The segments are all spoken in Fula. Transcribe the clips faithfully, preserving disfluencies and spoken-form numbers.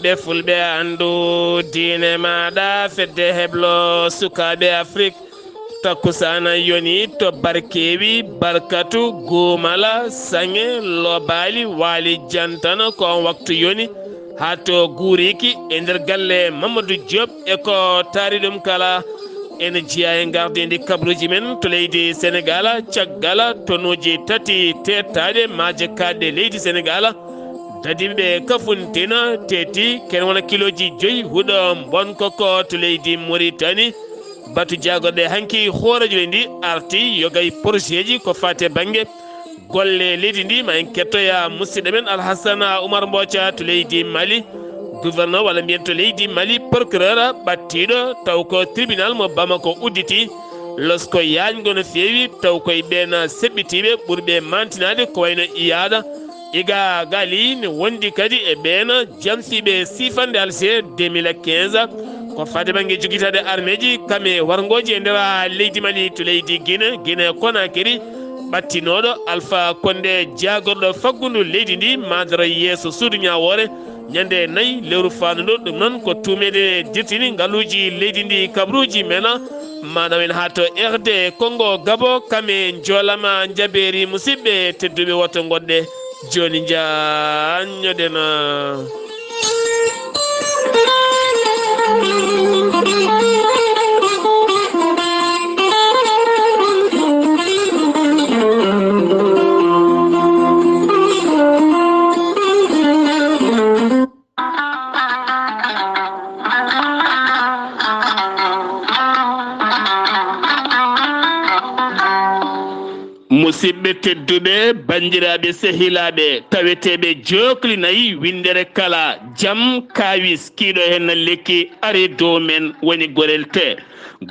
Ɓe fulɓe anndu diine maaɗa, fedde heblo sukaaɓe Afrik. Takkusaana yoni to Barkewi, Barkatu, Guumala, Saŋe, Lobaali, Waali Jantano, ko on waktu yoni. Haa to Guuriki e nder galle Mamadou Diop e ko taari ɗum kala. Ene jeyaa e ngardiindi kabruuji men to leydi Senegaal, caggal tonuuji tati teettaaɗe maaje kaaɗɗe leydi Senegaal. Dadiiɓe Kafuntina teeti ken wona kilooji joyi huɗo mbonko ko to leydi Moritani. Batu jaagorɗe hanki hooreejo leydi ndi arti yoga e porosieji ko faati e bannge golle leydi ndi. Ma en kettoya musidɗo men Alhassana Oumar Mboca to leydi Mali. Gouverneur walla mbiyen to leydi Mali procureur ɓattiiɗo taw ko tribunal mo Bamako udditi. Losko yaajngo no feewi taw koye ɓeen seɓɓitiiɓe ɓurɓe mantinaade ko wayno Iyada Iga Gali ne wondi kadi e ɓeen jamsiiɓe siifande Alger deux mille quinze. Ko faade bannge jogitaade armeeji kam e warngooji e nder leydi Mali to leydi Guinée, Guinée Conakry, ɓattinooɗo Alpha Condé jaagorɗo faggundu leydi ndi maadoro yeeso suudu ñaawoore ñande nayi lewru faandu ndu. Ɗum noon ko tuumeede dirtini ngaluuji leydi ndi kabruuji men. Maanaam en haa to R D Congo Gabo, kam e njoolama njabeeri musidɓe tedduɓe woto ngonɗe jooni njaanñoɗen. Musidɓe tedduɓe, banndiraaɓe, sehilaaɓe, taweteeɓe jookli nayi winndere kala, jam, kaawis, kiiɗo heen na lekki, ari dow men, woni Gorel Tee.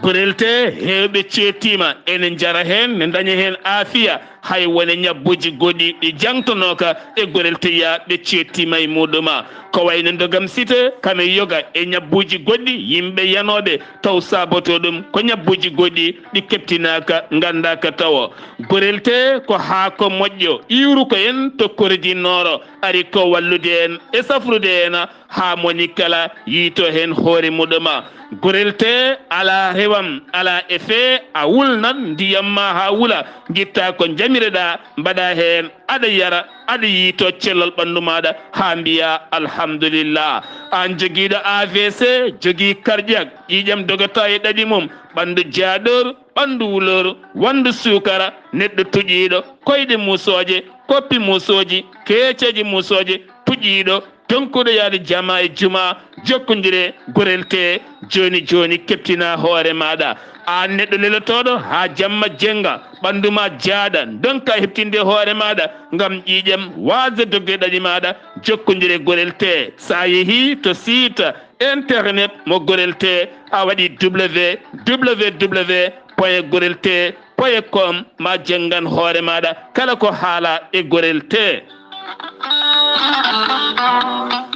Gorel Tee, heewɓe ceettiima, ene njara heen, ne ndaña heen aafiya, hay wone ñabbuuji goɗɗi ɗi jaŋtonooka e Gorel Tee, ɓe ceettiima e muɗuma. Ko wayno ndogam site, kame yoga e ñabbuuji goɗɗi, yimɓe yanooɓe taw saabotoo ɗum ko ñabbuuji goɗɗi ɗi keɓtinaaka, nganndaaka tawo. Gorel Tee ko haako moƴƴo, iwru ko en to Kori di Nooro, ari ko wallude en e safrude en haa moni kala yiito heen hoore muɗuma. Gorel Tee alaa rewam, alaa effet, a wulnan ndiyam ma haa wula, ngitta ko njamireɗaa, mbaɗa heen, aɗa yara, aɗa yiito cellal ɓanndu maaɗa haa mbiya alhamdulillah. Aan jogiiɗo A V C, jogii cardiaque, ƴiiƴam dogata e ɗaɗi mum, ɓanndu jaaɗor, ɓanndu wulor, wanndu suukara, neɗɗo tuƴiiɗo, koyɗe muusooje, koppi muusooji, keeceeje muusooje, tuƴiiɗo, tonkuɗo yaade jama e juma, jokkondire Gorel Tee jooni jooni, keɓtina hoore maaɗa. Aan neɗɗo lelotooɗo haa jamma jennga, ɓanndu ma jaaɗa, ndonka heɓtinde hoore maaɗa ngam ƴiiƴam waasde dogde ɗaɗi maaɗa, jokkondire Gorel Tee. So a yehii to site internet mo Gorel Tee, a waɗi W W W point gorel tee point com, ma jenngan hoore maaɗa kala ko haala e Gorel Tee.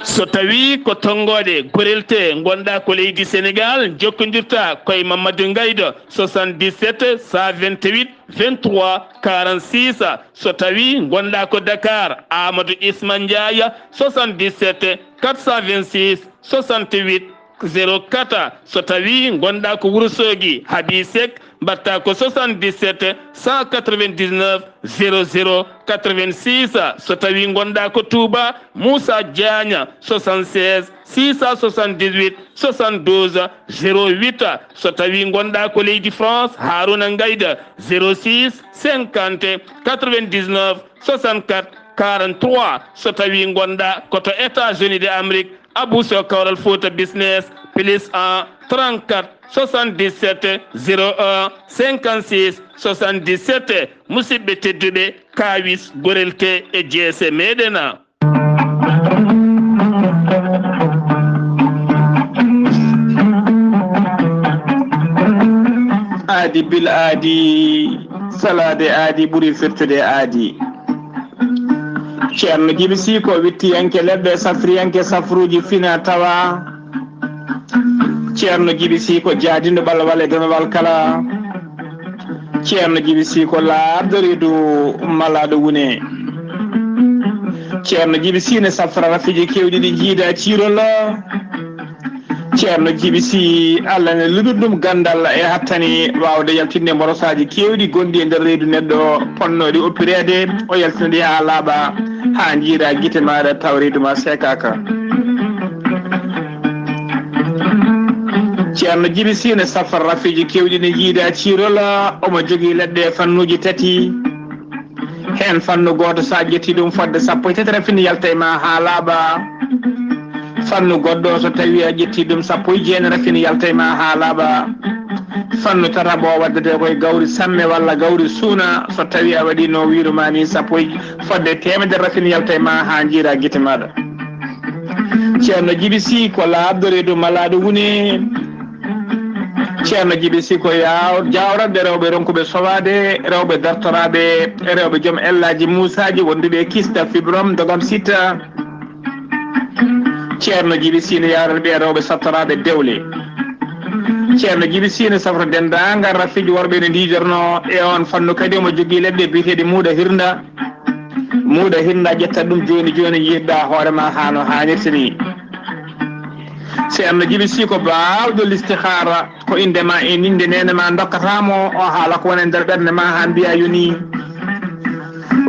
So tawii ko tonngoode Gorel Tee ngonɗaa ko leydi Senegaal, njokkondirta ko e Mamadou Ngaydo, soixante-dix-sept, cent vingt-huit, vingt-trois, quarante-six. So tawii ngonɗaa ko Dakar, Amadou Isma Ndiaye, soixante-dix-sept, quatre cent vingt-six, soixante-huit, zéro quatre. So tawii ngonɗaa ko Wuro Soogi, Habi Seck, mbaɗta ko soixante-dix-sept, cent quatre-vingt-dix-neuf, zéro zéro quatre-vingt-six. So tawii ngonɗaa ko Touba, Moussa Diagne, soixante-seize, six cent soixante-dix-huit, soixante-douze, zéro huit. So tawii ngonɗaa ko leydi France, Harouna Ngayda, zéro six, cinquante, quatre-vingt-dix-neuf, soixante-quatre, quarante-trois. So tawii ngonɗaa ko to États-Unis de Amérique, Abou Sow Kawral Fouta Business, plus un, trente-quatre, soixante-dix-sept, zéro un, cinquante-six, soixante-dix-sept. Musidɓe tedduɓe, kaawis Gorel Tee e jeese meɗen. Aadi bil aadi, salaade aadi ɓuri firtude aadi. Ceerno Jibi Sii ko wittiyanke leɗɗe, safriyanke safruuji fina tawa. Ceerno Jibi Sii ko jaadinɗo balwal e denwal kala. Ceerno Jibi Sii ko laaɓɗo reedu malaaɗo wune. Ceerno Jibi Sine safra rafiiji keewɗi ɗi jiida ciirol. Ceerno Jibi Si, Allah ne luɗir ɗum ganndal e hattani waawde yaltinde mborosaaji keewɗi gonɗi e nder reedu neɗɗo ponnooɗi oppireede, o yaltina ɗi haa laaɓa, haa njiira gite maaɗa taw reedu ma seekaaka. Ceerno Jibi Sine safra rafiiji keewɗi ɗi jiida ciirol, omo jogii leɗɗe fannuuji tati. Heen fannu gooto, so a ƴetti ɗum fodde sappo e tati rafini yalta e ma haa laaɓa. Fannu goɗɗo, so tawi a ƴetti ɗum sappo e jeenayi rafini yalta e ma haa laaɓa. Fannu tataɓo o waddete koye gawri samme walla gawri suuna, so tawi a waɗi no wiiru ma ni sappo e fodde teemedere rafini yalta e ma haa njiira gite maaɗa. Ceerno Jibi Si ko laaɓɗo reedu malaaɗo wune. Ceerno Jibi Si ko yaaw-, jaawranɓe rewɓe ronkuɓe sowaade, rewɓe dartoraaɓe, rewɓe joom ellaaji muusaaji wonduɓe e kista fibrom dogam sitta. Ceerno Jibi Si ne yaaranɓe rewɓe sattoraaɓe dewle. Ceerno Jibi Si ne safra denndaangal rafiiji worɓe ne ndiijorno e on fannu kadi omo jogii leɗɗe biyeteeɗe muuɗa hirnda. Muuɗa hirnda ƴetta ɗum jooni jooni njiyirɗa hoore ma haa no haanirta ni. Ceerno Jibi Si ko baawɗo listihaara, ko innde ma e innde neene ma ndokkata mo, o haala ko woni e nder ɓernde ma haa mbiya yoni.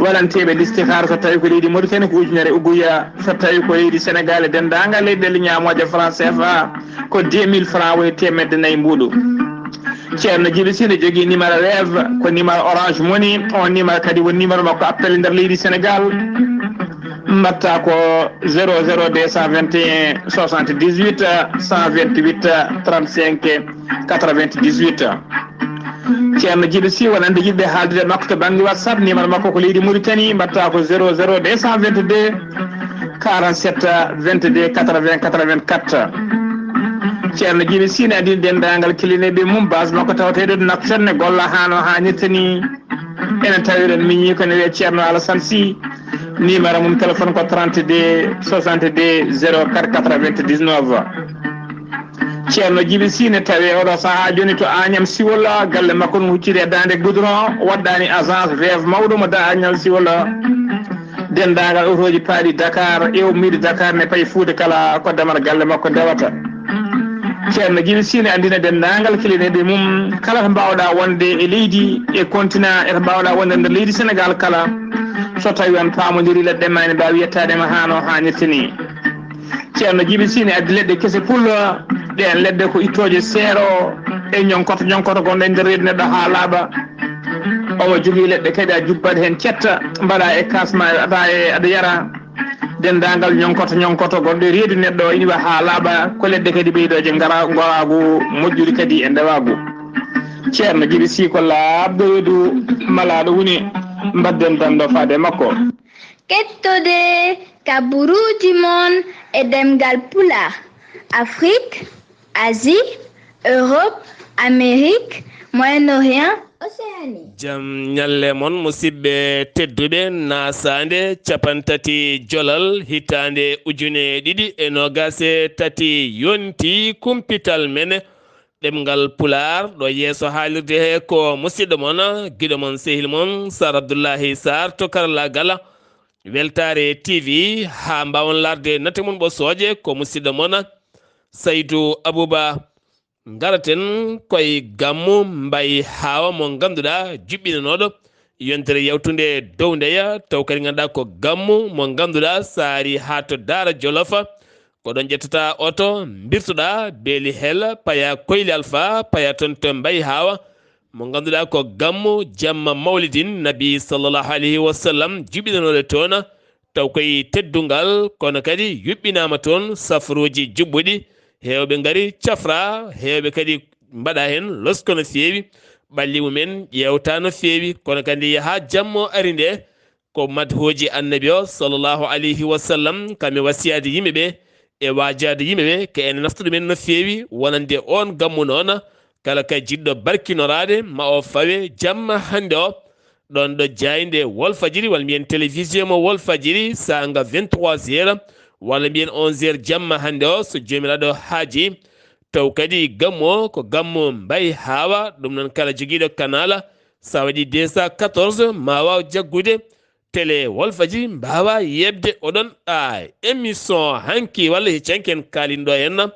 Waɗanteeɓe listihaara so tawi ko leydi Mauritanie ko ujunere uguya, so tawi ko leydi Sénégal e denndaangal leyɗeele ñaamooje franc C F A ko deux mille francs woni teemedde nayi mbuuɗu. Ceerno Jibi Si ne jogii numéro Wave, ko numéro Orange Money. On numéro kadi woni numéro makko appel e nder leydi Sénégal. Mbaɗta ko zéro zéro deux cent vingt et un soixante-dix-huit cent vingt-huit trente-cinq quatre-vingt-dix-huit. Ceerno Jibi Si wonande yiɗɓe haaldude e makko to bannge WhatsApp, numéro makko ko leydi Mauritanie, mbaɗta ko zéro zéro deux cent vingt-deux quarante-sept vingt-deux quatre-vingts quatre-vingt-quatre. Ceerno Jibi Si ne anndini denndaangal kilineeɓe mum, base makko tawateeɗo Nouakchott ne golla haa no haanirta ni. Ene tawiren miñi ko ne wiyee Ceerno Alassane Sy. Numéro mum téléphone ko trente-deux soixante-deux zéro quatre quatre-vingt-dix-neuf. Ceerno Jibi Si ne tawi oɗo sahaa jooni to Agnam Siwol, galle makko no hucciri e daande goudron, waɗɗaani agence Wave mawɗo mo da Agnam Siwol. Denndaangal otooji paaɗi Dakar e ummiiɗi Dakar ne payi Fuuta kala ko damal galle makko ndewata. Ceerno Jibi Si ne anndina denndaangal kilineeɓe mum kala to mbaawɗa wonde e leydi e continent e to mbaawɗa wonde nder leydi Sénégal kala. So tawi on paamondiri leɗɗe ma ene mbaawi yettaade ma haa no haanirta ni. Ceerno Jibi Si ne addi leɗɗe kese pul, ɗeen leɗɗe ko ittooje seero e ñonkoto ñonkoto gonɗo e nder reedu neɗɗo haa laaɓa. Omo jogii leɗɗe kadi a jubbat heen cetta, mbaɗa e kaas ma aɗa e aɗa yara. Denndaangal ñonkoto ñonkoto gonɗo e reedu neɗɗo ina wa haa laaɓa, ko leɗɗe kadi ɓeydooje ngara ngoraagu moƴƴude kadi e ndewaagu. Ceerno Jibi Si ko laaɓɗo reedu malaaɗo woni, mbadden danndo faade e makko. Kettode kaburuuji mon e ɗemngal Pulaar, Afrique, Asie, Europe, Amérique, Moyen-Orient, Océanie. Jam ñalle mon, musidɓe tedduɓe, naasaande capanɗe tati jolal, hitaande ujune ɗiɗi e noogaas e tati, yonti kumpital men ɗemngal Pulaar. Ɗo yeeso haalirde he ko musidɗo mon, giɗo mon, sehil mon, Sar Abdullahi Sar to karallaagal Weltaare T V, haa mbaawon laarde nate mum ɓosooje, ko musidɗo mon Saydu Abuba. Ngaraten koye Gammu Mbay Haawa mo ngannduɗaa juɓɓinanooɗo yontere yawtunde dow ndeya, taw kadi ngannduɗaa ko Gammu mo ngannduɗaa so a arii haa to Daara Jolof, ko ɗon ƴettata oto, mbirtoɗaa Beeli Hel, paya Koyli Alfa, paya toon to Mbay Haawa, mo ngannduɗaa ko Gammu jamma Mawlidin Nabi sallallahu alayhi wa sallam juɓɓinanooɗo toon, taw koye teddungal, kono kadi yuɓɓinaama toon safruuji juɓɓuɗi. Heewɓe ngari cafra, heewɓe kadi mbaɗa heen losko no feewi, ɓalli mumen ƴeewta no feewi, kono kadi yaha jammo ari nde, ko madhooji Annabi o sallallahu alayhi wa sallam, kam e wasiyaade yimɓe ɓe e waajaade yimɓe ɓe, ko en naftu ɗumen no feewi, wonande oon Gammu noon, kala ka jiɗɗo barkinoraade, ma o fawe jamma hannde o, ɗoon ɗo jaaynde Walfadjiri, walla mbiyen télévision mo Walfadjiri, saanga vingt-trois heures, walla mbiyen onze heures jamma hannde o, so Joomiraaɗo haaji, taw kadi Gammu o ko Gammu Mbay Haawa, ɗum noon kala jogiiɗo canal, so a waɗi deux cent quatorze, ma waaw jaggude télé Walfaji mbaawa yeɓde oɗon a émission hanki walla heccanken kaalin ɗo henna.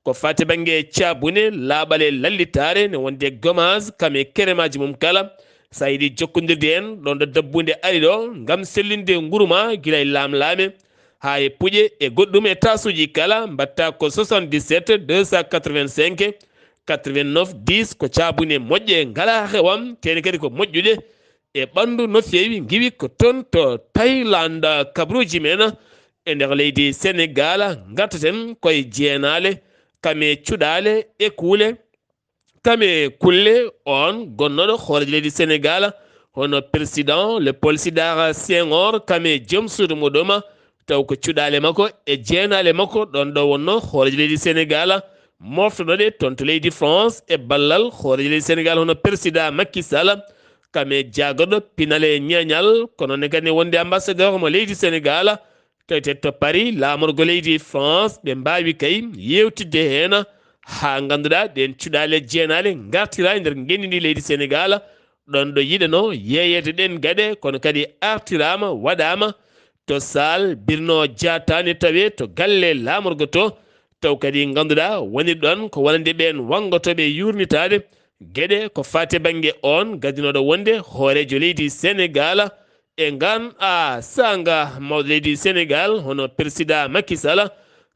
Ko fati bannge caabune laaɓale lallitaare ne wonde gommage kam e keremaaji mum kala. So a yiɗi jokkondirde en ɗon ɗo dabbunde ari ɗo ngam sellinde nguru ma gila e laamlaame haa e puƴe e goɗɗum e taasuuji kala, mbaɗta ko soixante-dix-sept deux cent quatre-vingt-cinq quatre-vingt-neuf dix. Ko caabune moƴƴe ngalaa hewam, tene kadi ko moƴƴuɗe e ɓanndu no feewi. Ngiwi ko toon to Thaïlande, kabruuji men e nder leydi Senegaal, ngartaten koye jeenaale, kam e cuɗaale e kuule, kam e kulle. On gonnooɗo hooreejo leydi Senegaal, hono président Léopold Sédar Senghor, kam e joom suudu muɗum, taw ko cuɗaale makko e jeenaale makko ɗon ɗo wonno hooreejo leydi Senegaal, moftonoɗe toon to leydi France e ballal hooreejo leydi Senegaal hono président Macky Sall, kam e jaagorɗo pinal e ñeeñal, kono ne kadi wonde ambassadeur mo leydi Senegaal, tawete to Paris, laamorgo leydi France, ɓe mbaawi kay yewtidde heen haa ngannduɗaa ɗeen cuɗaale jeenaale ngartira e nder ngenndi ndi leydi Senegaal, ɗon ɗo yiɗano yeeyeede ɗeen gaɗe, kono kadi artiraama, waɗaama to saal birno jaataani tawe to galle laamorgo to, taw kadi ngannduɗaa woni ɗon ko wonande ɓeen wanngotooɓe yuurnitaade geɗe ko faati bannge on gadinooɗo wonde hooreejo leydi Senegaal e ngaan a saanga mawɗo leydi Senegaal, hono président Macky Sall,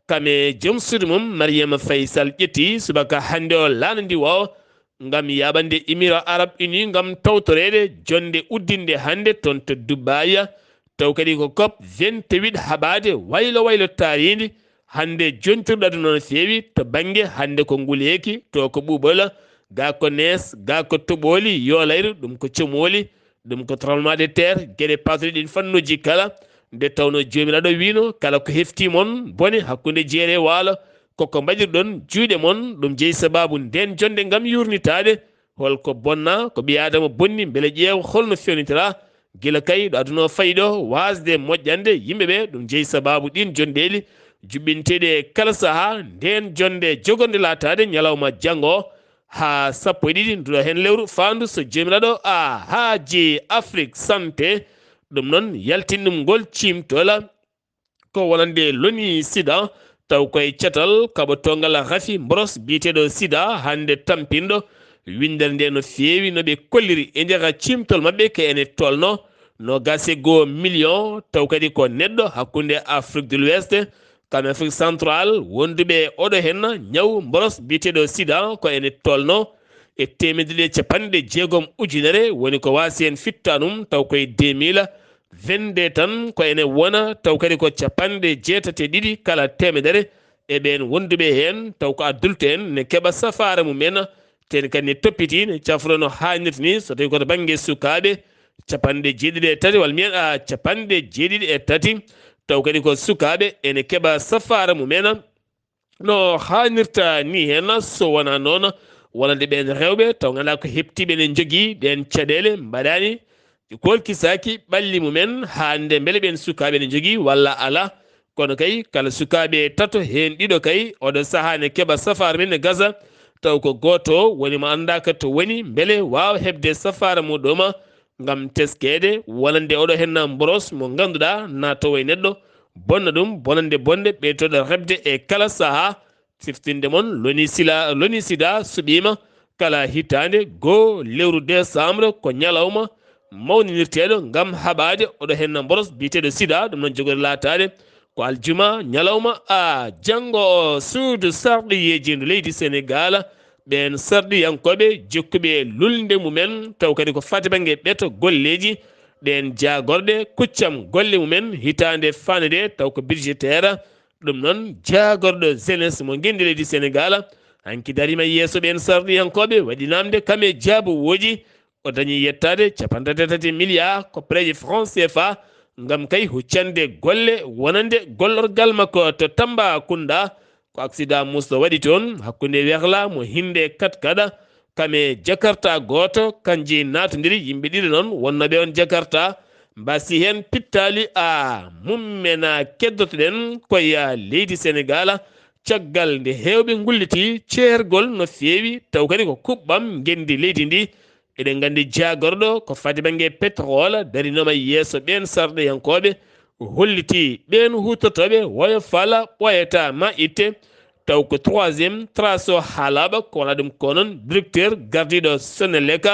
kam e joom suudu mum Mariama Faye Sall ƴetti subaka hannde o laana ndi waawa ngam yaaɓande Émirats Arabes Unis ngam tawtoreede jonnde uddinde hannde toon to Dubaï, taw kadi ko COP vingt-huit haɓaade waylo waylo taariindi. Hannde jontirɗo aduna no feewi to bannge hannde ko nguleeki, to ko ɓuuɓol, gaa ko nees, gaa ko toɓooli, yoolayru, ɗum ko comooli, ɗum ko tremblement de terre, geɗe paatuɗe ɗin fannuuji kala. Nde tawno Joomiraaɗo wiino, kala ko hefti mon bone hakkunde jeere e waalo, koko mbaɗirɗon juuɗe mon, ɗum jeyi sabaabu nden jonnde ngam yuurnitaade. Holko bonna? Ko ɓii Aadama bonni, mbele ƴeew holno fewnitira? Gila kay ɗo aduna o fayi ɗo, waasde moƴƴande yimɓe ɓe, ɗum jeyi sabaabu ɗin jonɗeeli juɓɓinteeɗi e kala sahaa, nden jonnde jogorde laataade ñalawma janngo o haa sappo e ɗiɗi nduɗo heen lewru faandu, so Joomiraaɗo a haaji Afrik Santé. Ɗum noon, yaltin ɗum ngol ciimtol ko wonande loni sida, taw koye catal kaɓotongal rafi mboros biyeteeɗo sida, hannde tampinɗo winndere nde no feewi no ɓe kolliri e nder ciimtol maɓɓe ko ene tolno noogaas e goo million, taw kadi ko neɗɗo hakkunde Afrique de l'Ouest kam Afrique centrale wonduɓe oɗo henna ñaw mboros biyeteeɗo sida ko ene tolno e teemedde ɗe capanɗe jeegom ujunere, woni ko waasi heen fittanum taw koye deux mille vingt-deux tan ko ene wona, taw kadi ko capanɗe jeetati e ɗiɗi kala teemedere e ɓeen wonduɓe heen, taw ko addulte en ne keɓa safaara mum en, ten kadi ne toppiti ne cafro no haanirta ni, so tawi ko to bannge sukaaɓe capanɗe jeeɗiɗi e tati walla mbiyen a capanɗe jeeɗiɗi e tati, taw kadi ko sukaaɓe ene keɓa safaara mum en no haanirta ni heen. So wonaa noon, wonande ɓeen rewɓe taw ngannduɗaa ko heɓtiiɓe ne njogii ɗeen caɗeele mbaɗaani, kolkisaaki ɓalli mumen haa nde mbele ɓeen sukaaɓe ne njogii walla alaa. Kono kay kala sukaaɓe tato heen ɗiɗo kay oɗo sahaa ne keɓa safaara men ne gasa, taw ko gooto woni mo anndaaka to woni mbele waawa heɓde safaara muɗum ngam teskeede wonande oɗo henna mboros mo ngannduɗaa na tawa e neɗɗo bonna ɗum bonande bonde ɓeytoɗo rebde e kala sahaa. Siftinde mon loni sila loni sida suɓiima kala hitaande goo lewru décembre ko ñalawma mawninirteeɗo ngam haɓaade oɗo henna mboros biyeteeɗo sida, ɗum noon jogori laataade ko aljuma ñalawma a janngo o suudu sarɗiyeeji ndu leydi Senegaal. Ɓeen sarɗiyankooɓe jokkuɓe lulnde mumen taw kadi ko fati bannge ɓeto golleeji ɗeen jaagorɗe kuccam golle mumen hitaande faande nde taw ko budgétaire. Ɗum noon jaagorɗo jeunesse mo ngenndi leydi Senegaal hanki dariima yeeso ɓeen sarɗiyankooɓe waɗi namde kam e jaabowooji. O dañi yettaade capanɗe tati milliards ko pereji franc C F A ngam kay huccande golle wonande gollorgal makko to Tambacounda. Ko accident musɗo waɗi toon hakkunde Werla mo hinde katkaɗa kam e Jakarta gooto, kanji naatondiri yimɓe ɗiɗo noon wonnooɓe on Jakarta mbasi heen pittaali a mummena. Keddotoɗen koye leydi Senegaal caggal nde heewɓe ngulliti ceergol no feewi taw kadi ko kuɓɓam ngenndi leydi ndi Eɗen nganndi jaagorɗo ko fati bannge pétrole darinooma yeeso ɓeen sarɗiyankooɓe, holliti ɓeen huutortooɓe woyo fala ɓooyata ma itte, taw ko troisième trace o haalaama, ko wona ɗum ko noon directeur gardiiɗo Senelec.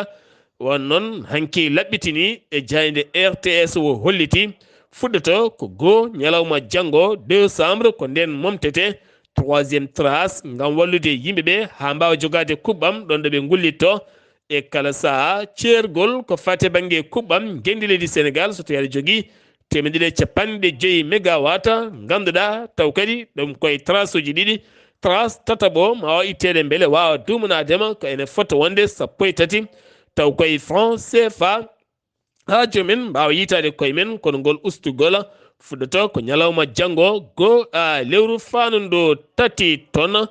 Won noon hanki laɓɓitini e jaaynde R T S o holliti fuɗɗoto ko goo ñalawma janngo décembre ko ndeen momtete troisième trace ngam wallude yimɓe ɓe haa mbaawa jogaade kuɓɓam ɗoon ɗo ɓe ngullitto. E kala sahaa ceergol ko fati e bannge kuɓɓam ngenndi leydi Sénégal so tawii aɗa jogii teemedere e capanɗe joyi megawatt ngannduɗaa taw kadi ɗum koye trace uji ɗiɗi. Trace tataɓo ma o itteede mbele waawa duumanaade ma ko ene fota wonde sappo e tati taw koye franc C F A haa joom en mbaawa yiytaade koye men, kono ngol ustugol fuɗɗoto ko ñalawma janngo goo a lewru faandu tati ton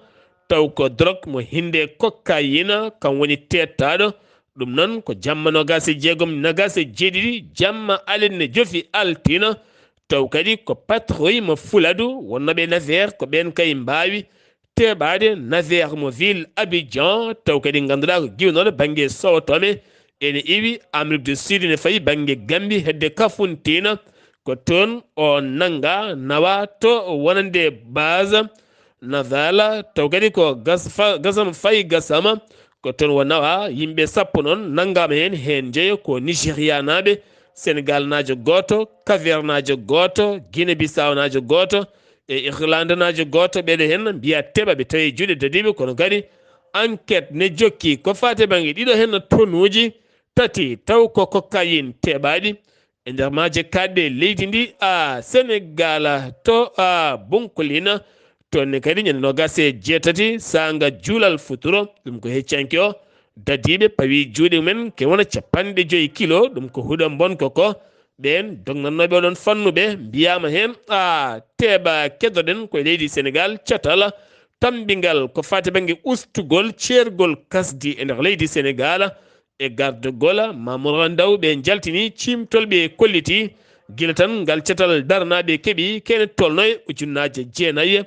taw ko drogue mo hinnde cocaïne kam woni teettaaɗo. Ɗum noon ko jamma noogaas e jeegom, noogaas e jeeɗiɗi jamma alenne jofi altina, taw kadi ko patrouille mo Fuladu wonnooɓe nafeer ko ɓeen kay mbaawi teeɓaade nafeer mo ville Abidjan, taw kadi ngannduɗaa ko giwnooɗo bannge Sao Tomé ene iwi Amérique du Sud ne fayi bannge Gambie hedde Kafountine, ko toon o nannga nawa to wonande base navale, taw kadi ko gas-, fa-, gasama fayi gasama, ko toon o nawa yimɓe sappo noon nanngaama heen, heen njeyo ko Nigérianaaɓe, Sénégalnaajo gooto, Kavernaajo gooto, Guinée Bissawnaajo gooto, e Irlandenaajo gooto. Ɓeɗo heen mbiya teɓaɓe tawi e juuɗe dadiiɓe, kono kadi enquête ne jokki ko fati e bannge ɗiɗo heen tonuuji tati taw ko cocaïne teɓaaɗi e nder maaje kaaɗɗe leydi ndi a Sénégal to a Bunkulina. Toon ne kadi ñande noogaas e jeetati saanga juulal futuro, ɗum ko heccanke o dadiiɓe pawi juuɗe mumen ke wona capanɗe joyi kilo, ɗum ko huɗo mbonko ko. Ɓeen dognannooɓe oɗon fannu ɓe mbiyaama heen a teeɓa keddoɗen koye leydi Sénégal catal tammbingal ko fati bannge ustugol ceergol kasdi e nder leydi Sénégal. E gardagol Mamour Ndaw ɓe njaltini ciimtol ɓe kolliti gila tan ngal catal darnaaɓe keɓi kene tolno e ujunnaaje jeenayi,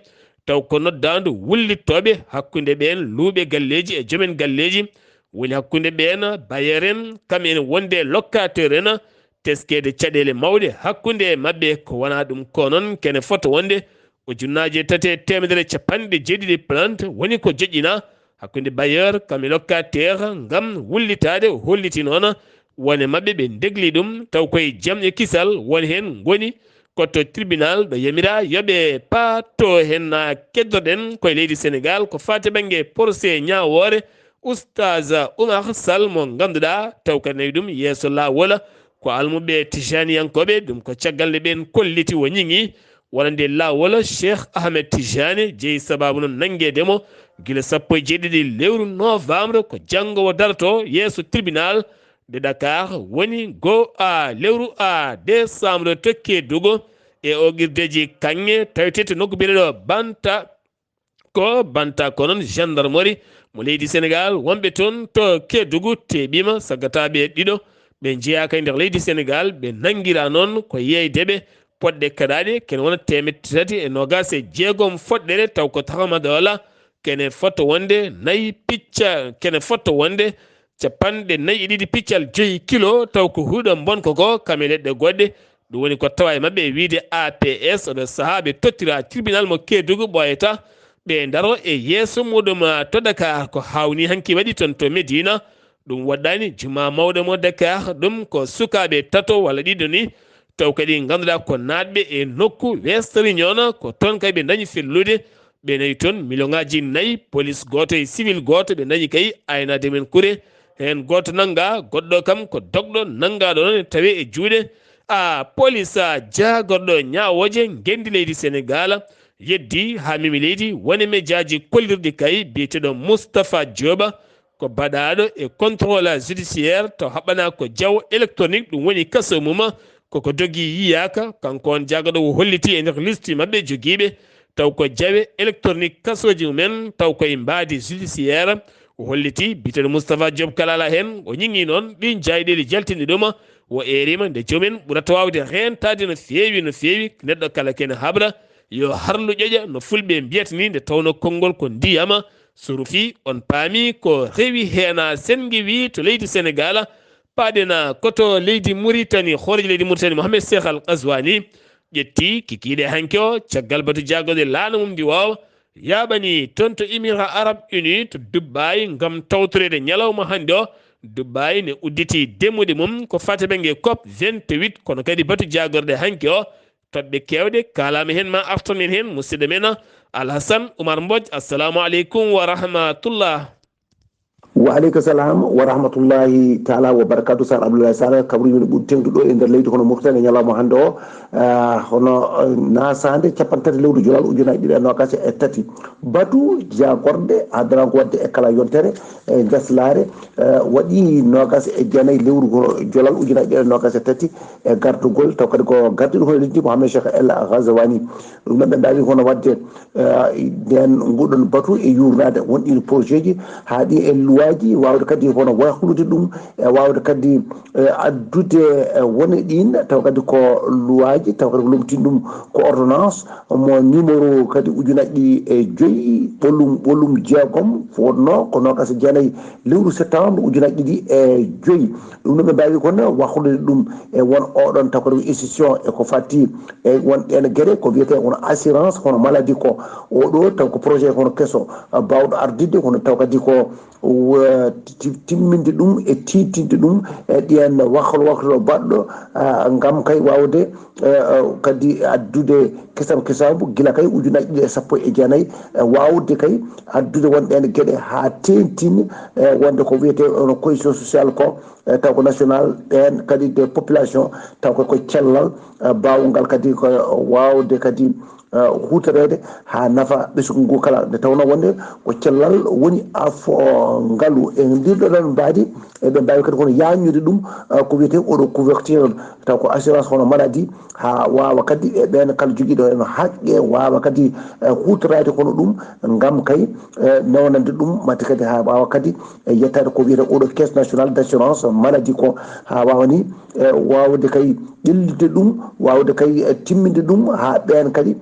taw ko noddaandu wullittooɓe hakkunde ɓeen luuɓe galleeji e joomen galleeji, woni hakkunde ɓeen bailleur en, kam en wonde locataire en, teskeede caɗeele mawɗe hakkunde e maɓɓe, ko wona ɗum ko noon kene fota wonde ujunnaaje tati e teemedere capanɗe jeeɗiɗi plainte woni ko joƴƴina hakkunde bailleur kam e locataire ngam wullitaade, holliti noon wone maɓɓe ɓe ndegli ɗum, taw koye jam e kisal won heen ngoni ko to tribunal ɗo yamira yo ɓe paato heen. Keddoɗen koye leydi Sénégal ko fati bannge procès ñaawoore Oustaz Oumar Sall mo ngannduɗaa taw ko nawi ɗum yeeso laawol ko almuɓe tijaniyankooɓe, ɗum ko caggal nde ɓeen kolliti o ñiŋi wonande laawol Cheikh Ahmed Tijani, jeyi sabaabu noon nanngeede mo gila sappo e jeeɗiɗi lewru novembre, ko janngo o daroto yeeso tribunal de Dakar, woni goo a lewru a décembre to Kédougou. E o qirdeeji kaŋŋe tawetee to nokku biyeteeɗo Banta, ko Banta ko noon gendarmerie mo leydi Sénégal, wonɓe toon to Kédougou teeɓiima saggataaɓe ɗiɗo ɓe njeyaaka e nder leydi Sénégal, ɓe nanngiraa noon ko yeeydeeɓe poɗɗe kaɗaaɗe kene wona teemedde tati e noogaas e jeegom foɗɗere, taw ko tramadol kene fota wonde nayi picca, kene fota wonde capanɗe nayi e ɗiɗi piccal joyi kilo, taw ko huɗo mbonko ko kam e leɗɗe goɗɗe. Ɗum woni ko tawa e maɓɓe e wiyde A P S, oɗo sahaa ɓe tottira tribunal mo Kédougou ɓooyata, ɓe ndaro e yeeso muɗum to Dakar. Ko hawni hanki waɗi toon to Médina, ɗum waɗɗani juma mawɗo mo Dakar, ɗum ko sukaaɓe tato walla ɗiɗo ni, taw kadi ngannduɗaa ko naatɓe e nokku West Réunion, ko toon kadi ɓe dañi fellude. Ɓe nawi toon million ŋaaji nayi, police gooto e civil gooto ɓe dañi kay aynaade men kure. Heen gooto nannga, goɗɗo kam ko dogɗo nanngaaɗo noon e tawe e juuɗe a police a jaagorɗo ñaawooje ngenndi leydi Sénégal. Yeddi haa memi leydi wone mejaaji kollirɗi kay biyeteeɗo Moustapha Diop, ko baɗaaɗo e contrôle judiciaire, taw haɓɓanaa ko jawo électronique, ɗum woni kaso mum, koko dogi yiyaaka. Kanko on jaagorɗo o holliti e nder liste maɓɓe jogiiɓe, taw ko jawe électronique kasooji mumen, taw koye mbaadi judiciaire. O holliti biyeteeɗo Moustapha Diop Kalala heen, o ñiŋi noon ɗiin jaayɗeeli jaltini ɗum, o eeriima nde joomen ɓurata waawde reentaade no feewi, no feewi, neɗɗo kala kene habra yo harlu ƴoƴa, no fulɓe mbiyata ni, nde tawno konngol ko ndiyam, Surufi, on paami ko rewi heena senngi wi to leydi Senegaal, paaɗena ko to leydi Muritani, hooreejo leydi Muritani Mohamed Cheikh Al Ghazouani ƴetti kikiiɗe hanki o caggal batu jaagorɗe laana mum ndi waawa yaaɓani toon to Émirats Arabes Unis to Dubaï ngam tawtoreede ñalawma hannde o. Dubaï ne udditi demmuɗe mum ko fate bannge cop vingt-huit, kono kadi batu jaagorɗe hanki o toɓɓe keewɗe kaalaama heen, ma artomin heen musidɗo men Alhasan Oumar Mbodj. Assalamu aleykum wa rahmatullah. Wa aleykum salam wa rahmatullahi taala wa barakatu. Sar Abdoulaye Sar, kabri min ɓuri tengtuɗo e nder leydi hono Mauritanie ñalawma hannde o. Ah, hono eh, nasande capanɗe tati lewru jolal ujunaaji ɗiɗi e noogas e tati, batu jaagorɗe addanango waɗde e kala yontere e ndeslaare eh, waɗi noogas e jeenayi lewru go- jolal ujunaaji ɗiɗi e noogas e tati, e gardugol taw kadi ko gardiɗo hono leydi Mohamed Cheikh El Ghazouani. Ɗum noon ɓe mbaawi hono waɗde eh, nden nguɗon batu e yurnaade won ɗin projet ji, haa ɗi e luwaaji, waawde kadi hono wayhlude ɗum e waawde kadi eh, addude eh, wone ɗin taw kadi ko luwaaji taw kadi ko lomtin ɗum ko ordonnance mo numéro kadi ujunaaji ɗiɗi e joyi ɓolum ɓolum jeegom, wonno ko noogas e jeenayi lewru septembre ujunaaji ɗiɗi e joyi. Ɗum no ɓe mbaawi kon wahlude ɗum e won oɗon taw kadi ko institution e ko fatti e won ɗen geɗe ko wiyetee won assurance hono maladie ko oɗo taw ko projet hono keso baawɗo ardidde hono taw kadi ko timminde ɗum e tiiɗtinde ɗum e ɗiyan wahlo wahlo baɗɗo ngam kay waawde kadi addude kisam kisabu gila kay ujunaaji ɗiɗi e sappo e jeenayi, waawde kay addude won ɗen geɗe haa teeŋtini wonde ko wiyetee ono cohésion sociale ko taw ko national ɓeen kadi de population taw ko ko cellal baawgal kadi ko waawde kadi huutoreede haa nafa ɓesngu ngu kala, nde tawnoo wonde ko cellal woni afo ngalu e ndiin ɗoon mbaadi. Eɓe mbaawi kadi kono yaajnude ɗum ko wiyetee oɗo couverture taw ko assurance hono maladie, haa waawa kadi e ɓeen kala jogiiɗo heen haqqe waawa kadi huutoraade kono ɗum ngam kay newnande ɗum mate kadi haa waawa kadi yettaade ko wiyetee oɗo caisse nationale d'assurance maladie ko, haa waawa ni waawde kay ƴellitde ɗum, waawde kay timminde ɗum haa ɓeen kadi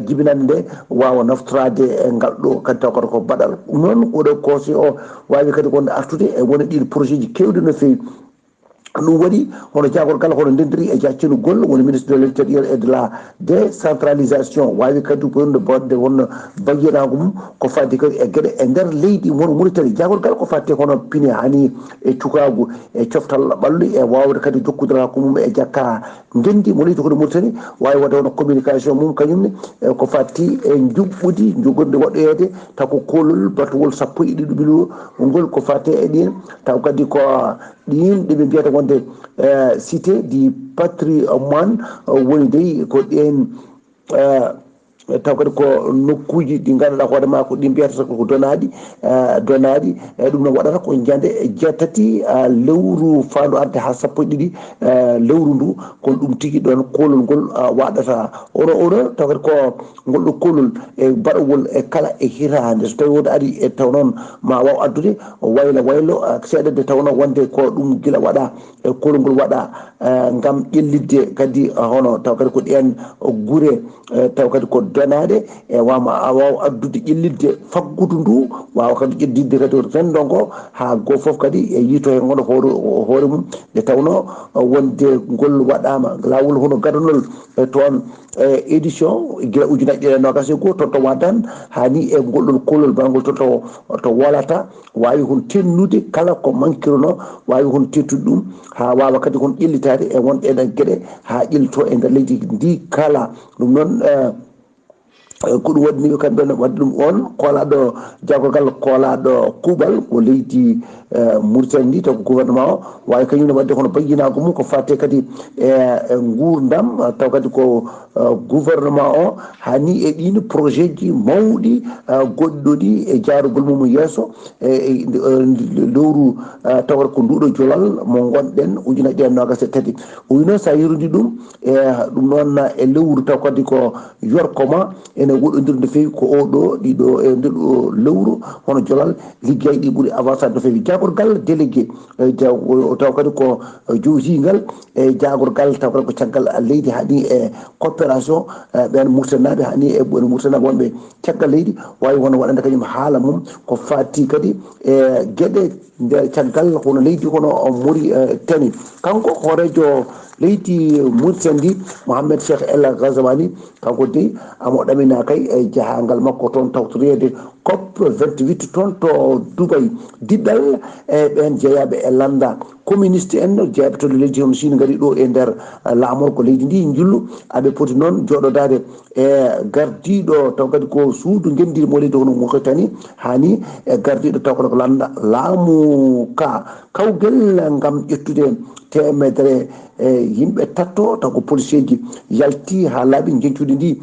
jibinannde nde waawa naftoraade e ngal ɗo kadi taw kadi ko baɗal. Ɗum noon oɗo conseil o waawi kadi wonde artude e wone ɗiin projet ji keewɗi no feewi. Ɗum waɗi hono jaagorgal hono ndenndiri e jaccinugol woni ministre de l'intérieur et de la décentralisation waawi kadi wonde bonde wonno bayyinaagu mum ko fadde kadi e geɗe e nder leydi won Mauritanie. Jaagorgal ko fadde hono pine hani e cukaagu e coftal ɓallu e waawde kadi jokkude hakku mum e jakka ngenndi mo leydi hono Mauritanie waawi waɗde hono communication mum kañum ne e ko fatti e njuɓɓudi njogordi waɗoyeede taw ko koolol batowol sappo e ɗiɗi ɓilu ngol ko fatti e ɗin taw kadi ko ɗin ɗe ɓe mbiyata wonde cité du patrimoine woni dey ko ɗen taw kadi ko nokkuuji ɗi ngannduɗaa hoore maa ko ɗi mbiyata ko donaaɗi donaaɗi eyi ɗum noon waɗata ko ñande jeetati lewru faandu arde haa sappo e ɗiɗi lewru ndu kono ɗum tigi ɗoon koolol ngol waɗata ono ono taw kadi ko ngol ɗo koolol e baɗowol e kala e hitaande so tawi wonde ari e taw noon ma waaw addude waylo waylo seeɗa nde tawnoo wonde ko ɗum gila waɗa e koolol ngol waɗa ngam ƴellitde kadi hono taw kadi ko ɗeen gure taw kadi ko donaaɗe e wama a waaw addude ƴellitde faggudu ndu waawa kadi ƴedditde kadi renndo ngo haa goo fof kadi e yiito heen hono hoore hoore mum nde tawnoo wonde ngol waɗaama laawol hono gadanol e toon e édition gila ujunaaji ɗiɗi e noogaas e goo toon to Wadan haa ni e ngol ɗon koolol bangol toon to to wolata waawi hon tennude kala ko mankiruno waawi hon tentude ɗum haa waawa kadi hon ƴellitaade e won ɗeɗen geɗe haa ƴellito e nder leydi ndi kala ɗum noon ko ɗum waɗi ni ɓe kamɓe ne waɗi ɗum on koolaɗo jagogal koolaɗo kuuɓal ko leydi Mauritanie ndi taw ko gouvernement o waawi kañum ne waɗde kono bayyinaago mum ko fatte kadi e nguurndam taw kadi ko gouvernement o hani e ɗin projet ji mawɗi goɗɗoɗi e jaarugol mum yeeso e lewru tawata ko nduɗo jolal mo gonɗen ujunaaji ɗiɗi e noogaas e tati o wi noon sa yirudi ɗum e ɗum noon e lewru taw kadi ko yorkoma ene woɗɗondirde no feewi ko oo ɗoo, ɗii ɗoo, e ndee ɗoo lewru, hono jolal liggey ɗii ɓuri avançaade no feewi. Jaagorgal délégué, e, ja-, o, o taw kadi ko, e, jowtiingal e jaagorgal taw kadi ko caggal leydi, haɗi e coopération, e, ɓeen Muritaninaaɓe, haɗi e ɓeen Muritaninaaɓe wonɓe caggal leydi, waawi hono waɗande kañum haala mum ko faati kadi e geɗe nder caggal hono leydi hono Mauritanie. Kanko hooreejo leydi Mauritanie ndi, Mohamed Cheikh El Ghazouani, kanko dey amo ɗaminaa kay e jahaangal makko toon tawtoreede COP vingt-huit toon to Dubai. Diɗɗal e ɓeen jeyaaɓe e lannda communiste en, jeyaaɓe to leydi hono Chine ngari ɗo e nder, eh, laamorgo leydi ndi njullu. Aɓe poti noon jooɗodaade e gardiiɗo taw kadi ko suudu ngenndi mo leydi hono Mauritanie, haani e gardiiɗo taw kadi ko lannda laamu ka. Kawgel ngam ƴettude teemedere e yimɓe tatto taw ko policier ji yalti haa laabi njeñcuuɗi ndi.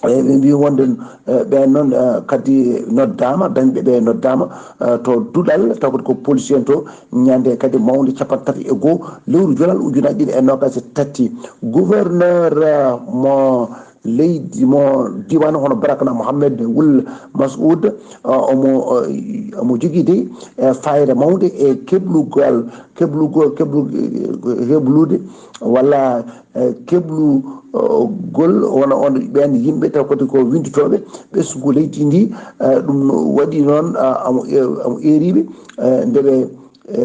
E, ɓe mbi wonde, e, ɓeen noon, e, kadi noddaama, dañɓe ɓe noddaama, e, to duɗal, taw kadi ko policier en to, ñande kadi mawnde capanɗe tati e goo lewru jolal ujunaaji ɗiɗi e noogaas e tati. Gouverneur, e, mo leydi, mo diiwaan hono Barakna Mohamed Wul Masoud, e, omo, e, omo jogii dey, e, fayre mawnde e keblugol, keblugol, keblu-, e, heblude walla, e, keblugol wona on ɓeen yimɓe taw kadi ko winndotooɓe ɓesngu leydi ndi. E, ɗum waɗi noon, a, amo, e, amo eeriiɓe, e, nde ɓe, e,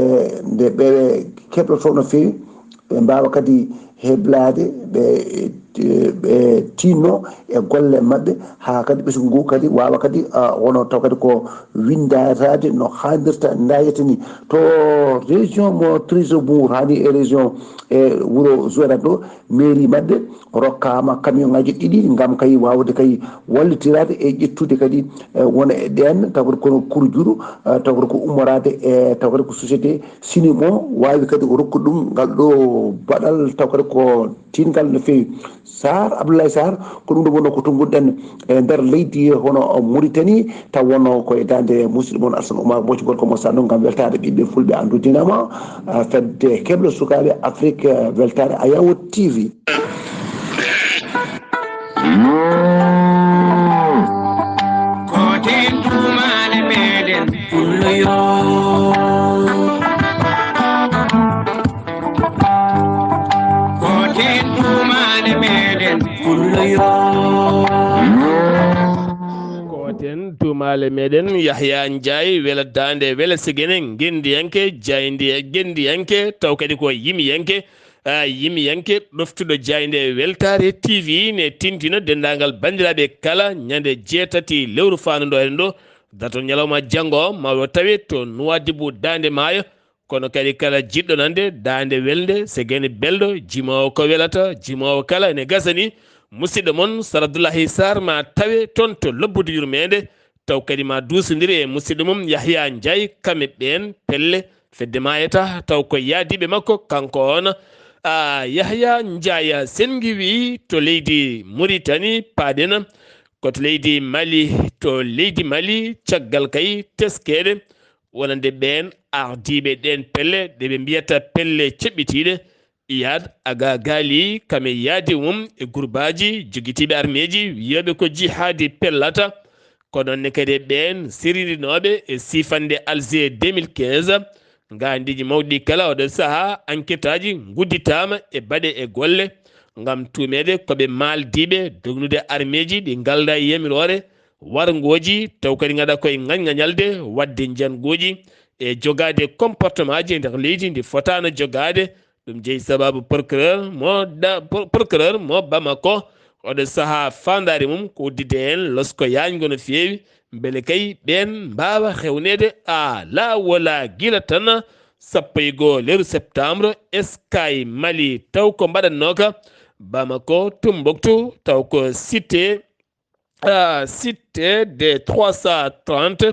nde ɓe keblotoo no feewi, ɓe mbaawa kadi heblaade, ɓe, e, ɓe tinno e golle maɓɓe, haa kadi ɓesngu ngu kadi waawa kadi, a, wona taw kadi ko winndataade no haanirta, ndayata ni. To région mo Treichbourg, haani e région e wuro Zouérate ɗo, mairie maɓɓe rokkaama camion ŋaaji ɗiɗi ngam kay waawde kay wallitiraade e ƴettude kadi, e, wona e ɗeen, taw kadi kono kurjuru, e, taw kadi ko ummoraade e, taw kadi ko société Sinimo waawi kadi o rokkude ɗum ngal ɗo baɗal, taw kadi ko tiiɗngal no feewi. Sarr, Abdoulaye Sarr, ko ɗum ɗo wonno ko tunnguɗen e nder leydi hono Mauritanie, taw wonno ko e daande musidɗo mon Alassane Oumar Boc, gorko mo Saloum, ngam weltaade ɓiɓɓe fulɓe, anndude nama, a, fedde keɓlo sukaaɓe Afrique, a, weltaare Ayawo T V. Ko ten duumaale meɗen pullo yo. Ko ten duumaale meɗen pullo yo. Ko ten duumaale meɗen Yahya Ndiaye, wela daande, wela segene, ngenndiyanke, jaayndiya-, ngenndiyanke, taw kadi ko yimiyanke, a, yimiyanke ɗoftuɗo jaaynde Weltaare T V ne tintina denndaangal banndiraaɓe kala ñande jeetati lewru faanduɗo en ɗo, dato ñalawma janngo, ma o tawe to Nuwaadibu Daande Maayo, kono kadi kala jiɗɗo nande daande welde, segene belɗo, jimoowo ko welata, jimoowo kala ene gasani, musidɗo mon Sar Abdoulahi Sarr ma tawe toon to lobbudu yurmeende, taw kadi ma duusondir e musidɗo mum Yahya Ndiaye, kame ɓeen pelle fedde maayata, taw ko yaadiiɓe makko kanko on. A, Yahya Ndiaye, sen ngiwi to leydi Mauritanie, paaɗen ko to leydi Mali, to leydi Mali, caggal kay teskeede wonande ɓeen ardiiɓe ɗeen pelle ɗe ɓe mbiyata pelle ceɓɓitiiɗe, Iyad Aga Gali, kame yaadi mum e gurbaaji jogitiiɓe armeeji wiyooɓe ko jihaadi pellata. Ko noon ne kadi e ɓeen siririnooɓe e siifannde Alger deux mille quinze, ngaandiiji mawɗi kala oɗo sahaa, anketaaji ngudditaama e baɗe e golle ngam tuumeede ko ɓe maaldiiɓe dognude armeeji ɗi ngaldaa e yamiroore, warngooji, taw kadi ngaɗa koye ngañngañalde, waɗde njannguuji e jogaade comportement ji e nder leydi ndi fotaano jogaade. Ɗum jeyi sababu procureur mo da-, pro-, procureur mo Bamako, oɗo sahaa faandaare mum ko udditde heen losko yaañngo no feewi, mbele kay ɓeen mbaawa hewneede a la wola gila tan sappo e goo lewru septembre, Sky Mali, taw ko mbaɗatnooka Bamako, Tumbuktu, taw ko cité, ah, cité des trois cent trente.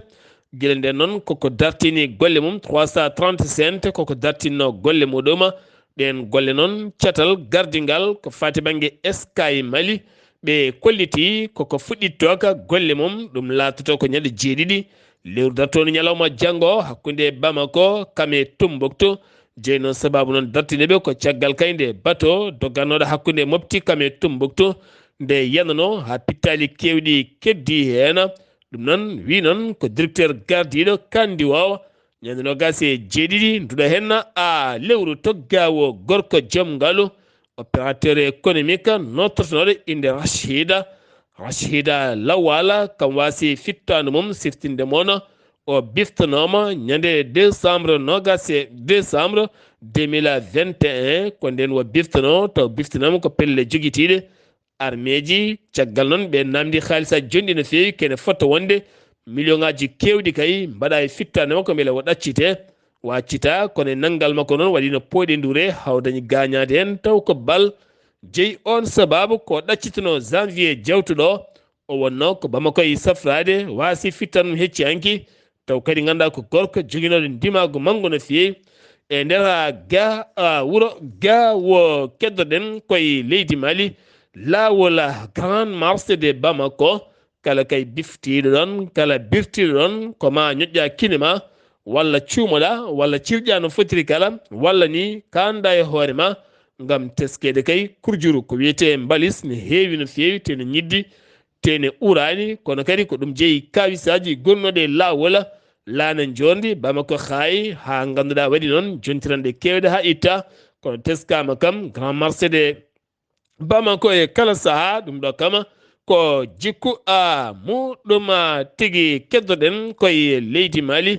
Gila nde noon koko dartini golle mum, trois cent trente cent koko dartinno golle muɗum. Ɗeen golle noon, catal gardingal ko faati bannge Sky Mali, ɓe kolliti koko fuɗɗittooka golle mum, ɗum laatoto ko ñande jeeɗiɗi lewru dartoondu ñalawma janngo hakkunde Bamako kame Tumbuktu. Jeyi noon sababu noon dartinde ɓe ko caggal kay nde bato doggannooɗo hakkunde Mopti kame Tumbuktu nde yanano haa pittaali keewɗi keddi heen. Ɗum noon wi noon ko directeur gardiiɗo kandiwoowo ñande noogaas e jeeɗiɗi nduɗo heen a lewru toggaawo gorko joom ngalu, opérateur économique, nootortonooɗo innde Rachida. Rachida Lawala, kam waasi fittaandu mum siftinde mono o biftanooma ñande décembre, noogaas e décembre deux mille vingt et un. Ko ndeen o biftanoo, taw biftanooma ko pelle jogitiiɗe armeeji. Caggal noon ɓe naamndi haalisa jonɗi no feewi, kene fota wonde million ŋaaji keewɗi kay mbaɗa e fittaande makko mbele o ɗaccite. O accita, kono e nanngal makko noon waɗino pooɗe ndure, haw dañi gaañaade heen, taw ko bal jeyi. Oon sabaabu ko ɗaccitunoo janvier jawtuɗo o. O wonnoo ko Bamako e safraade, waasi fittan mum hecci hanki, taw kadi ngannduɗaa ko gorko joginooɗo ndimaagu manngu no feewi. E nder ga, a, wuro ga wo keddoɗen koye leydi Mali, laawol Grand Marché de Bamako, kala kay biftiiɗo ɗon, kala birtiiɗo ɗon, ko ma ñoƴƴa kine ma, walla cuumoɗa, walla cirƴa no fotiri kala, walla ni kaanɗa e hoore ma, ngam teskeede kay kurjuru ko wiyetee mbalis ne heewi no feewi, te ne ñiddi, te ne uraani, kono kadi ko ɗum jeyi kawisaaji gonnooɗi e laawol laana njoorndi Bamako haayi, haa ngannduɗaa waɗi noon jontiranɗe keewɗe haa itta, kono teskaama kam Grand Marché de Bamako e kala sahaa. Ɗum ɗo kama ko jikku a muɗum tigi. Keddoɗen koye leydi Mali,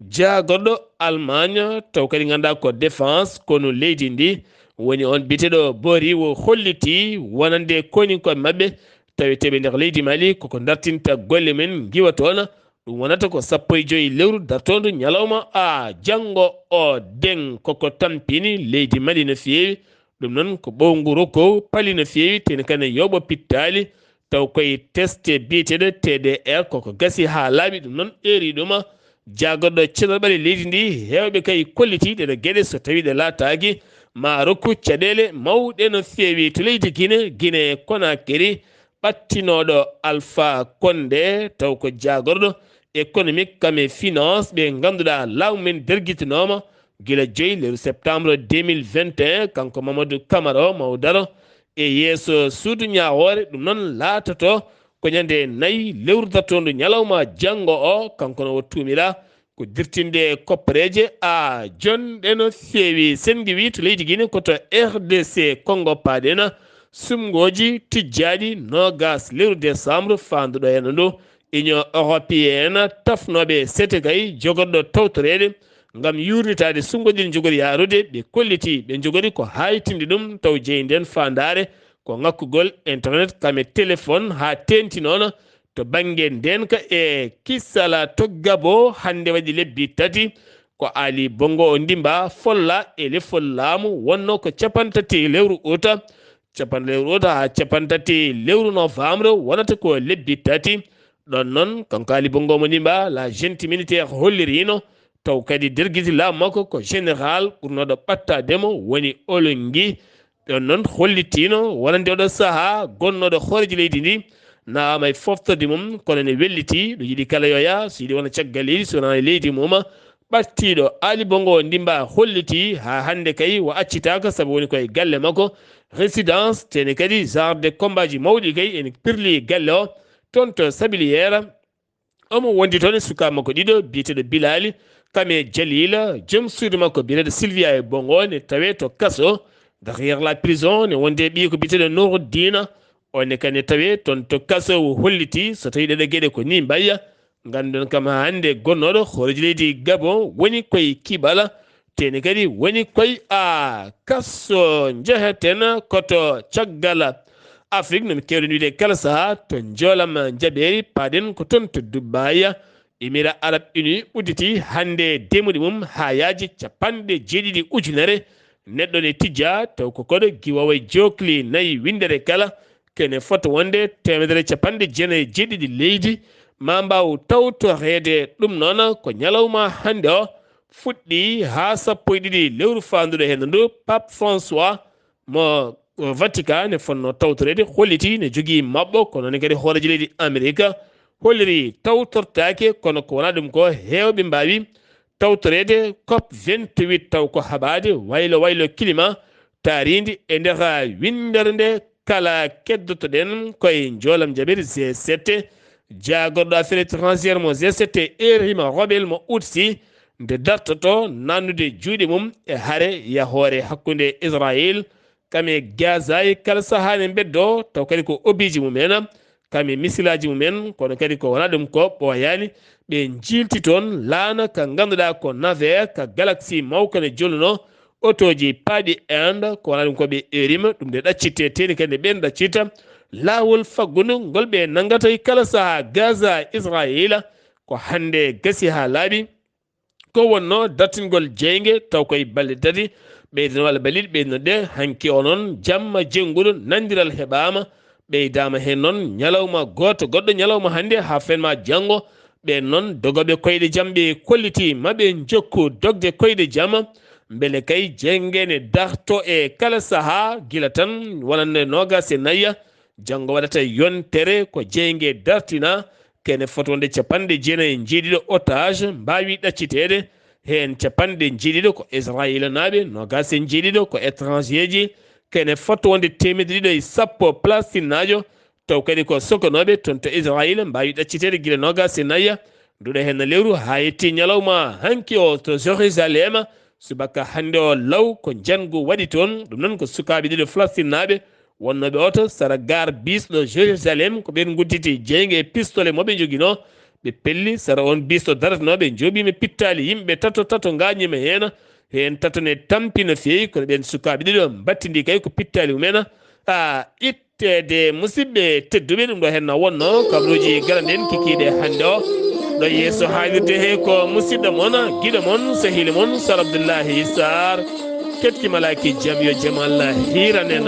jaagorɗo Allemagne, taw kadi ngannduɗaa ko défense, konu leydi ndi, woni on biyeteeɗo Bori, o holliti wonande koni koye maɓɓe taweteeɓe nder leydi Mali koko dartinta golle men ngiwa toon. Ɗum wonata ko sappo e joyi lewru dartoondu ñalawma a janngo o den koko tampini leydi Mali no feewi. Ɗum noon ko ɓowngu rokkow pali no feewi, teni kane yoɓo pittaali, taw koye teste biyeteeɗo T D R koko gasi haa laaɓi. Ɗum noon ɓeeri ɗuma jaagorɗo cellal ɓale leydi ndi, heewɓe kay kolliti ɗeɗo geɗe so tawi ɗe laataaki ma rokku caɗeele mawɗe no feewi to leydi Gine, Gine Konakiri, ɓattinooɗo Alpha Condé, taw ko jaagorɗo économique kam e finance, ɓe ngannduɗaa laamu men dergitinooma gila joyi lewru septembre deux mille vingt et un, kanko Mamadou Camara o maw daro e yeeso suudu ñaawoore. Ɗum noon laatoto ko ñande nayi lewru dartoondu ñalawma janngo o, kanko no o tuumira ko dirtinde koppareeje a jonɗe no feewi. Sengi wi to leydi Gine ko to R D C Congo paaɗen, sumngooji tijjaaɗi noogas lewru décembre faanduɗo heen ndu, Union Européenne tafnooɓe sete kay jogorɗo tawtoreede ngam yuurnitaade sunngo ɗin njogori yaarude, ɓe kolliti ɓe njogori ko haytinde ɗum taw jeyi nden faandaare ko ŋakkugol internet kam e téléphone haa teenti noon to bannge ndeenka e kisala to Gabo. Hannde waɗi lebbi tati ko Ali Bongo Ondimba folla e lefol laamu wonno ko capantati lewru uta, capanɗe lewru uta haa capantati lewru novembre wonata ko lebbi tati. Ɗon noon kanko Ali Bongo Ondimba, la gente militaire hollirino taw kadi dergiti laamu makko ko général ɓurnoɗo ɓattaade mo woni Olongi. Ɗon noon hollitino wonande oɗo sahaa gonnooɗo hooreejo leydi ndi naama e foftorde mum, kono ne welliti ɗo yiɗi kala yoya so yiɗi wona caggal leydi so wonaa e leydi mum. Ɓattiiɗo Ali Bongo Ndimba holliti haa hannde kay o accitaaka sabu woni koye galle makko résidence, tene kadi genre de combat ji mawɗi kay ene pirli galle o toon to Sabiliyeera. Omo wondi toon e sukaaɓe makko ɗiɗo biyeteeɗo Bilali kam e Jalila, joom suudu makko biyeteeɗo Sylvia e Bongo ne tawee to kaso, derrière la prison, ne wondi e ɓiy ko biyeteeɗo Nuruddina. On ne kadi ne tawee toon to kaso, o holliti so tawii ɗeɗe geɗe ko ni mbayya. Nganndon kam haa hannde gonnooɗo hooreejo leydi Gabon woni koye kibala, tene kadi woni koye a kaso. Njeheten koto caggal Afrik, no mi keewɗen wiide kala sahaa, to njoolam njaɓeeri, paaɗen ko toon to Dubaaya, Émirats Arabes Unis udditi hannde demuɗi mum haa yaaji capanɗe jeeɗiɗi ujunere neɗɗo ne tijja, taw ko koɗo giwoowo e jookli nayi winndere kala, kene fota wonde teemedere capanɗe jeenayi e jeeɗiɗi leydi, ma mbaaw tawtoreede. Ɗum noon ko ñalawma hannde o fuɗɗi haa sappo e ɗiɗi lewru faanduɗo heen ndu. Pape François mo Vatican ne fotnoo tawtoreede, holliti ne jogii maɓɓo, kono ne kadi hooreejo leydi Amerika holliri tawtortaake, kono ko wonaa ɗum ko heewɓe mbaawi tawtoreede COP vingt-huit, taw ko haɓaade waylo waylo climat taariindi e nder winndere nde kala keddotoɗen koye njoolam jaɓiri G sept, jaagorɗo affaire étrangère mo G sept, Erima Robel mo Utsi, nde dartoto nannude juuɗe mum e hare yahoore hakkunde Israel, kam e Gaza e kala sahaa ne mbeddo, taw kadi ko obiiji mumen, kam e misilaaji mumen, kono kadi ko wona ɗum ko ɓooyaani. Ɓe njiilti toon laana ka ngannduɗaa ko Naver, ka Galaxy mawka ne jolluno, otooji paaɗi Inde, ko wona ɗum ko ɓe erima, ɗum nde ɗaccitte teeni kadi nde ɓeen ɗaccita. Laawol faggundu ngol ɓe nanngata e kala sahaa Gaza, Israila, ko hannde gasi haa laaɓi. Ko wonno dartingol jeynge, taw koye balɗe tati, ɓeyden walla balɗe ɗiɗi ɓeyden ɗe, hanki o noon, jamma jennguɗo, nanndiral heɓaama, ɓeydaama heen noon, ñalawma gooto, goɗɗo ñalawma hannde haa fenma janngo, ɓeen noon, dogooɓe koyɗe jam ɓe kolliti, ma ɓe njokku dogde koyɗe jam, mbele kay jeynge ne darto e kala sahaa, gila tan wonande noogaas e nayi, janngo waɗata yontere ko jeynge dartina, kene fotwonde capanɗe jeenayi e njeeɗiɗo otage mbaawi ɗacciteede, heen capanɗe njeeɗiɗo ko Israayiilnaaɓe, noogaas e njeeɗiɗo ko étrangers ji, kene fotwonde teemedde ɗiɗo e sappo Palestinnaajo, taw kadi ko sokonooɓe toon to Israayiil mbaawi ɗacciteede gila noogaas e nayi, nduɗo heen lewru haa yetti ñalawma hanki o to Jerusalem, subaka hannde o law ko njanngu waɗi toon, ɗum noon ko sukaaɓe ɗiɗo Palestinnaaɓe, wonnooɓe oto sara gar bis ɗo Jerusalem, ko ɓeen ngudditi jeynge e pistole mo ɓe njoginoo. Ɓe pelli sara oon bis ɗo daratnoo, ɓe njooɓiima pittaali yimɓe tato, tato ngaañiima heen. Heen tato ne tampi no feewi, kono ɓeen sukaaɓe ɗiɗo mbattindii kay ko pittaali mumen. A itteede, musidɓe tedduɓe, ɗum ɗo heen na wonnoo kabaruuji galanɗen kikiiɗe hannde o. Ɗo yeeso haalirde he ko musidɗo mon, giɗo mon, sehili mon, Sar Abdullahi Sar. Ketki malaaki jam yo jam Allah hiiran en.